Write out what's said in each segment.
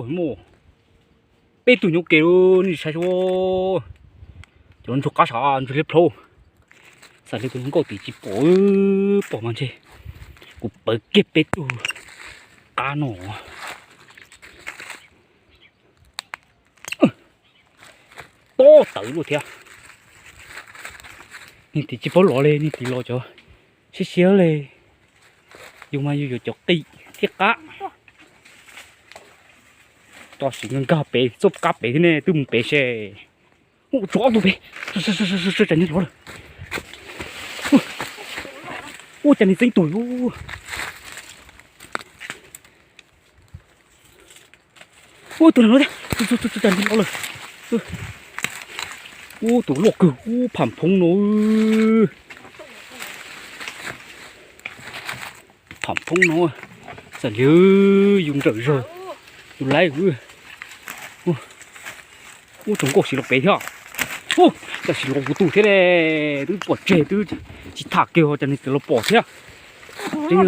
Muaj peb tug nyob ke, nej saib, cov ntsuag qab sav ntsuag liab plhaub. Xam li tus hluas nkauj tim tsis pom, pom mas ntshe kuv pawv kiag peb tug qab no. Tob tawv luaj thiab. Niag tim tsis paub los li, niag tim los cov siab siab li. Yus mas yus yuav cov qis thiab qab. Tso siv nkag pem, txoj qab pem thiab ne, twb mus pem se. Ua tsov tus pem, tsam niag los lawm. Ua cas niag txeeb tus. Ua tus no, cas niag los lawm. Ua tus loj kawg, ua pham phoob no. Pham phoob no, xam li yus nrawm zog, yus laib. Ua tsoom nkauj siv los pem thiab. Ua cas siv los kuv tus thiab ne, twb pom tseg twb tsis tham kiag cas niag tim los pom thiab. Ib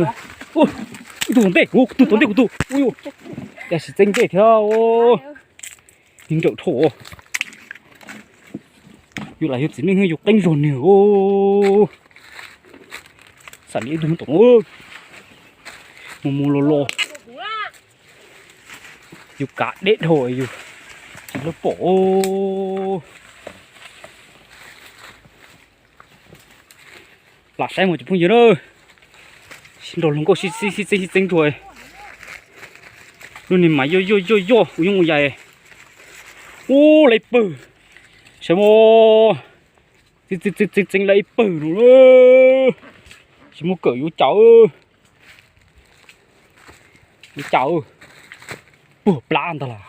tug tom ntej, tus tom ntej kuv tus. Cas siv txeeb ntej thiab. Niag nrawm dhau. Yus lam yug txiv neej yus qeeb zog niag. Xam li ib tug tom no, mus mus los los. Yus kav deb dhau yus tsis lawv pom. Lam saib mas cov phooj ywg na, sib nrog hluas nkauj sib txeeb sib txeeb ntsuag. Lub niag mas yoj yoj yoj yoj ua yooj ua yais. Ub, lawv pawg, saib mas, txeeb txeeb txeeb txeeb lawv ib pawg no. Tsis muaj kawm yuav cas, yuav cas, puag plab ntag las.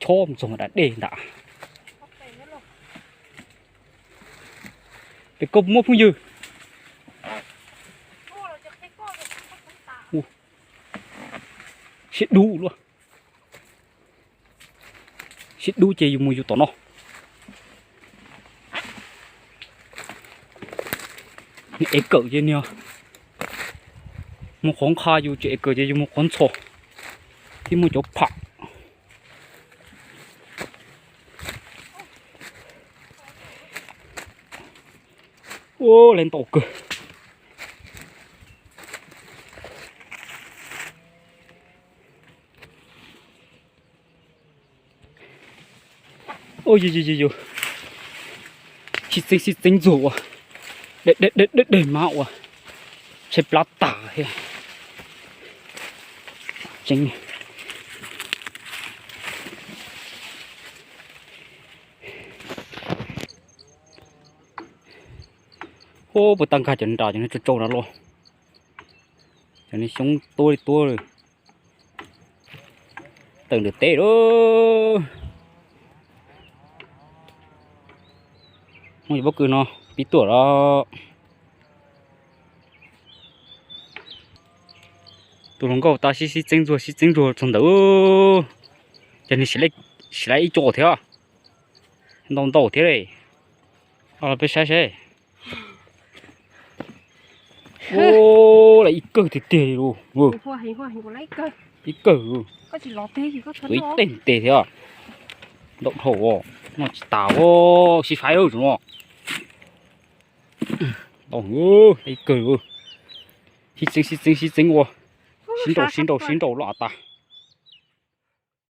Chob mus txog da dej ntag. Pem koj puas muaj phooj ywg? Siab dub luaj. Siab dub ces yus mus yus tom no. Nws ev kawm ces nws mus qhov nqha, yus tsis ev kawm ces yus mus qhov ntxhov. Thiab muaj cov pham. Ua, lawv ntau kawg. Ua, yus yus yus, sib txeeb sib txeeb ntxuag ua, dej dej dej dej mas ua, tshaib plab tas thiab. Tseeb. Ub, puas tau nkag cov nram cov no tsau tsau na los. Cov no xyoob tuab li tuab li. Tawm ntawm teb lawm. Muaj cov pob kws no pib tuaj lawm. Tus hluas nkauj tab sib sib txeeb ntxuag sib txeeb ntxuag txog ntawd, ces nws siv lawv ib co thiab. Ntau ntau thiab li. Peb saib seb. Ub, lawv ib kawg tiag tiag li lauj. Ib kawg, ib teg tes thiab. Ntau dhau, noj tsis tas, sib faib lawm no. Ntau, ib kawg. Sib txeeb sib txeeb sib txeeb ua, sib nraus sib nraus sib nraus los tas.